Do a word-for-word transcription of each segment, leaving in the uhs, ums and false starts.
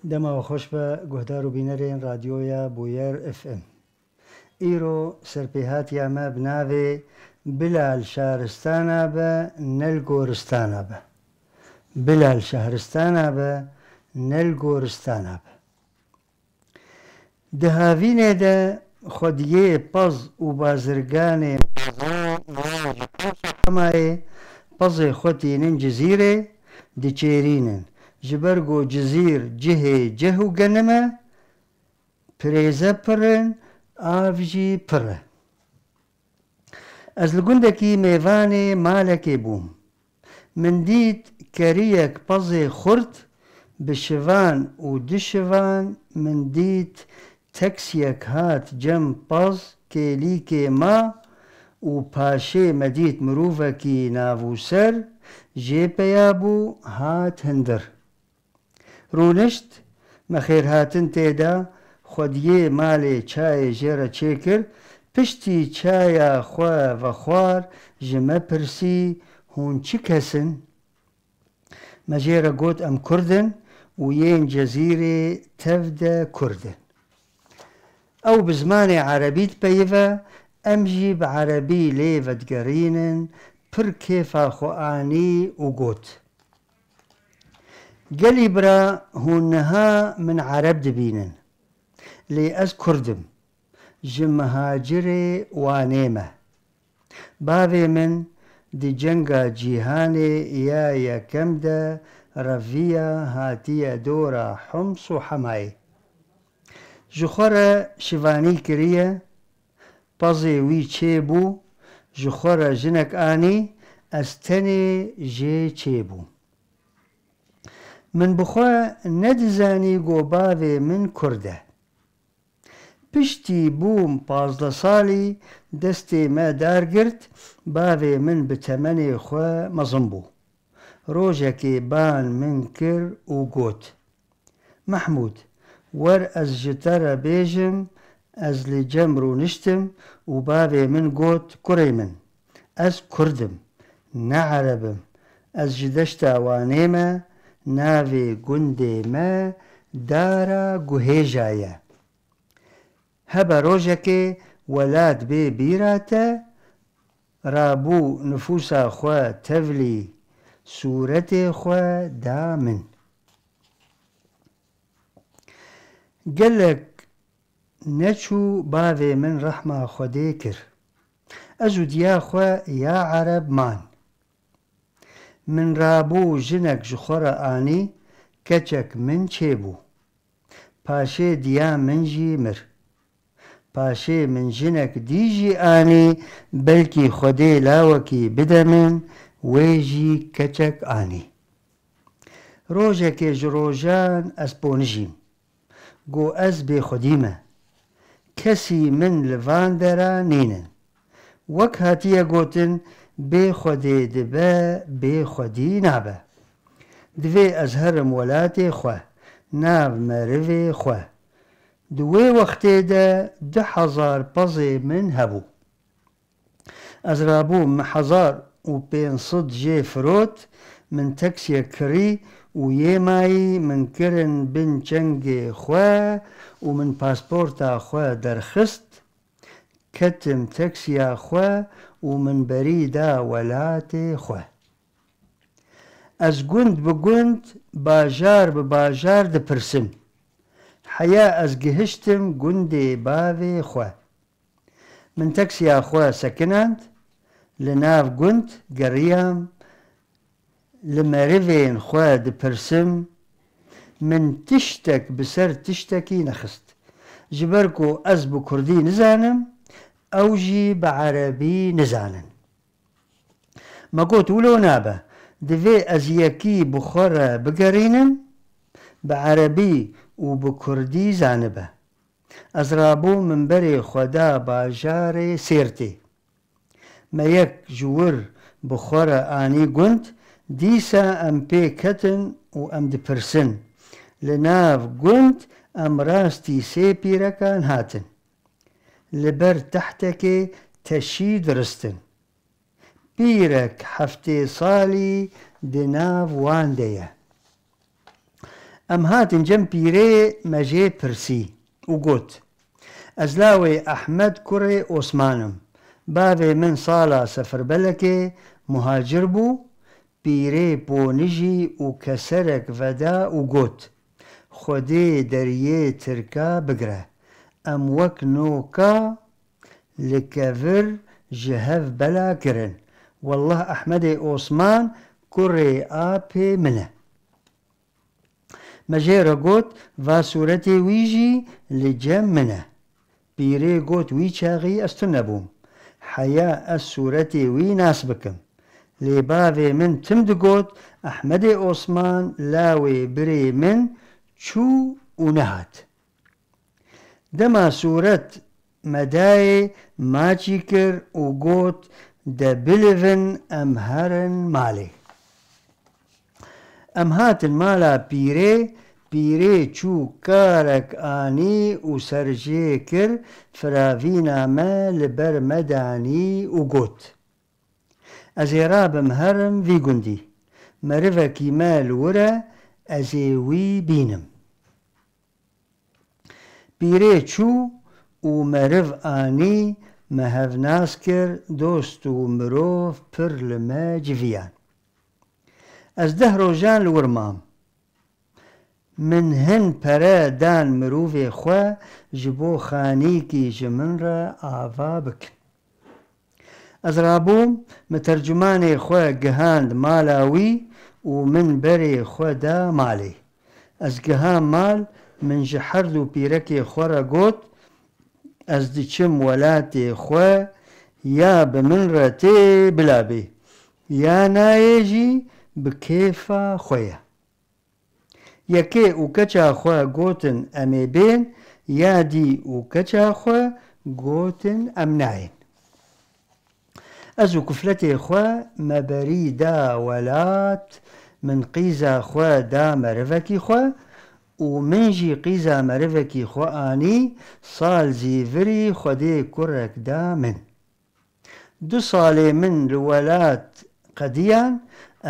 Dema we xweş be, guhdar û bînerên Radyoya Bûyer F M. Îro serpêhatiya me bi navê Bila li şaristana be, ne li goristana be. Bila li şaristana be, ne li goristana be. Di havînê de xwediyê pez û bazirganên pezan yan ji Qams û Hemayê pezê xwe tînin Cizîrê, diçêrînin. Ji ber ku Cizîr cihê cih û genim e, pirêze pir in, av jî pir e. Ez li gundekî mêvanê malekê bûm. Min dît keriyek pezê xurt bi şivan û du şivan, min dît teksiyek hat cem pez kêlîkê ma û paşê me dît mirovekî navûser jê peya bû, hat hindir. Rûnişt, me xêrhatin tê da, xwediyê malê çayê jê re çêkir, piştî çaya xwe vexwar, ji me pirsî, hûn çi kes in? Me jê re got, em kurd in û yên Cezîrê tev de kurd in. Ew bi zimanê erebî dipeyive, em jî bi erebî lê vedigerînin, pir kêfa xwe anî û got, Gelî bira, hûn niha min ereb dibînin. Lê ez kurd im. Ji mihacirê Wanê me. Bavê min di Cenga Cîhanê ya Yekem de reviya, hatiye dora Homs û Hemayê. Ji xwe re şivanî kiriye, pezê wî çêbû, ji xwe re jinek anî, ez tenê jê çêbûm. Min bi xwe nedizanî ku bavê min kurd e. Piştî bûm pazdeh salî, destê me dar girt, bavê min bi temenê xwe mezin bû. Rojekê ban min kir û got, Mehmûd, wer ez ji te re bêjim, ez li cem rûniştim û bavê min got, Kurê min, ez kurd im, ne ereb im. Ez ji deşta Wanê me, navê gundê me Dara Guhêja ye. Hebe rojekê welat bê bîra te, rabû nifûsa xwe tevlî sûretê xwe da min. Gelek neçû bavê min rehma Xwedê kir. Ez û diya xwe ya ereb man. Min rabû jinek ji xwe re anî, keçek min çêbû. Paşê diya min jî mir. Paşê min jinek dî jî anî, belkî Xwedê lawekî bide min, wê jî keçek anî. Rojekê ji rojan ez ponijîm. Got, ez bêxwedî me. Kesî min li van dera nînin. Wek hatiye gotin, bê Xwedê dibe, bê Xwedî nabe. Divê ez herim welatê xwe, nav merivê xwe. Di wê wextê de du hezar pezê min hebû. Ez rabûm, min hezar û pênc sed jê firot, min teksiyek kirî û yê mayî min kirin bin çengê xwe û min pasporta xwe derxist, ketim teksiya xwe û min berî da welatê xwe. Ez gund bi gund, bajar bi bajar dipirsim. Heya ez gihiştim gundê bavê xwe. Min teksiya xwe sekinand, li nav gund geriyam, li merivên xwe dipirsim, min tiştek bi ser tiştekî nexist. Ji ber ku ez bi kurdî nizanim, ew jî bi erebî nizanin. Me got, wilo nabe, divê ez yekî bi xwe re bigerînim, bi erebî û bi kurdî zanibe. Ez rabûm min berê xwe da bajarê Sêrtê. Me yek ji wir bi xwe re anî gund, dîsa em pê ketin û em dipirsin. Li nav gund em rastî sê pîrekan hatin. Li ber tehtekê teşî diristin. Pîrek heftê salî di nav wan de ye. Em hatin cem pîrê me jê pirsî û got, Ez lawê Ehmed kurê Osman im. Bavê min sala sefirbelekê muhacir bû, pîrê ponijî û keserek veda û got, Xwedê deriyê Tirka bigire. Em wek noka li kevir ji hev bela kirin. Wellah Ehmedê Osman kurê apê min e. Me jê re got, va sûretê wî jî li cem min e. Pîrê got, wî çaxî ez tune bûm. Heya ez sûretê wî nas bikim. Lê bavê min tim digot, Ehmedê Osman lawê birê min çû û nehat. Dema sûret me dayê, maçî kir û got, de bilivin em herin malê. Em hatin mala pîrê, pîrê çû karek anî û ser jê kir, firavîna me li ber me danî û got, Ez ê rabim herim vî gundî. Merivekî me li wir e, ez ê wî bînim. Pîrê çû û meriv anî, me hevnas kir, dost û mirov pir li me civiyan. Ez deh rojan li wir mam. Min hin pere dan mirovê xwe ji bo xanîkî ji min re ava bikin. Ez rabûm, min tercumanê xwe gihand mala wî û min berê xwe da malê. Ez giham mal, min ji herdu pîrekê xwe re got, Ez diçim welatê xwe, ya bi min re tê bila bê, ya nayê jî bi kêfa xwe ye. Yekê û keça xwe gotin, Em ê bên, ya dî û keça xwe gotin, Em nayên. Ez û kufletê xwe me berî da welat, min qîza xwe da merivekî xwe û min jî qîza merivekî xwe anî, sal zîvirî Xwedê kurek da min. Du salê min li welat qediyan,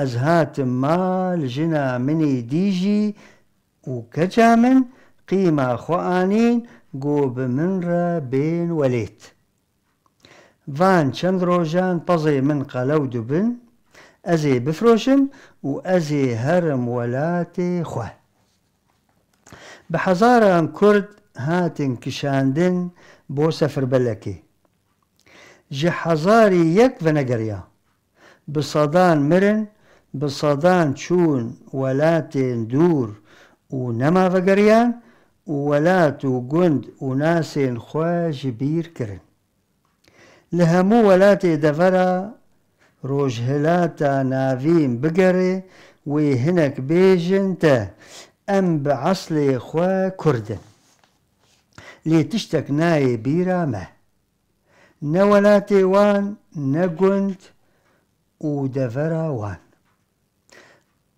ez hatim mal, jina min î dî jî û keça min qîma xwe anîn, got, Bi min re bên welêt. Van çend rojan pezê min qelew dibin, ez ê bifroşim û ez ê herim welatê xwe. Bi hezaran Kurd hatin kişandin bo sefirbelekê. Ji hezarî yek venegeriya. Bi sedan mirin, bi sedan çûn welatên dûr û nema vegeriyan û welat û gund û nasên xwe ji bîr kirin. Li hemû welatê devera Rojhilata Navîn bigerê, wê hinek bêjin te, em bi eslê xwe Kurd in. Lê tiştek nayê bîra me. Ne welatê wan, ne gund û devera wan.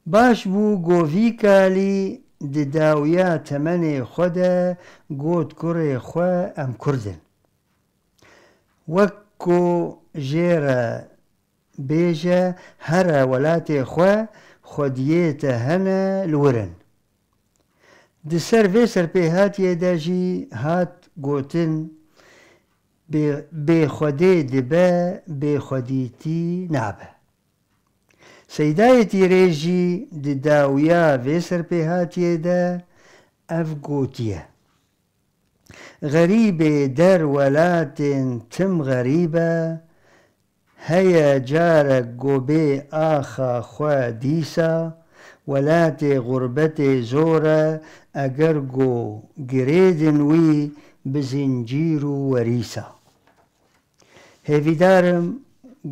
Baş bû, go vî kalî di dawiya temenê xwe de got kurê xwe, Em Kurd in. Wek ku jê re bêje, here welatê xwe, xwediyê te hene li wir in. Di ser vê serpêhatiyê de jî hat gotin, Bê, bê Xwedê dibe, bê xwedîtî nabe. Seydayê Tîrê jî di dawiya vê serpêhatiyê de ev gotiye, Xerîbê der welatên tim xerîb e, heye carek go bê axa xwe dîsa, welatê xurbetê zor e, eger go girêdin wî bi zincîr û werîsa. Hêvîdar im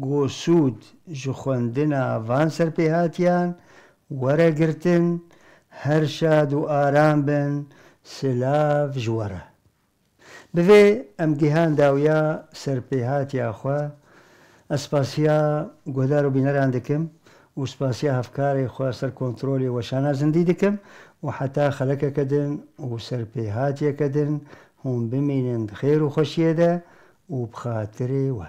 ku sûd ji xwendina van serpêhatiyan were girtin, her şad û aram bin, silav ji we re. Bi vê em gihan dawiya serpêhatiya xwe. Ez spasiya guhdar û bîneran dikim û spasiya hevkarê xwe ser kontrolê weşana zindî dikim û heta xelekeke din û serpêhatiyeke din hûn bimînin di xêr û xweşiyê de û bi xatirê we.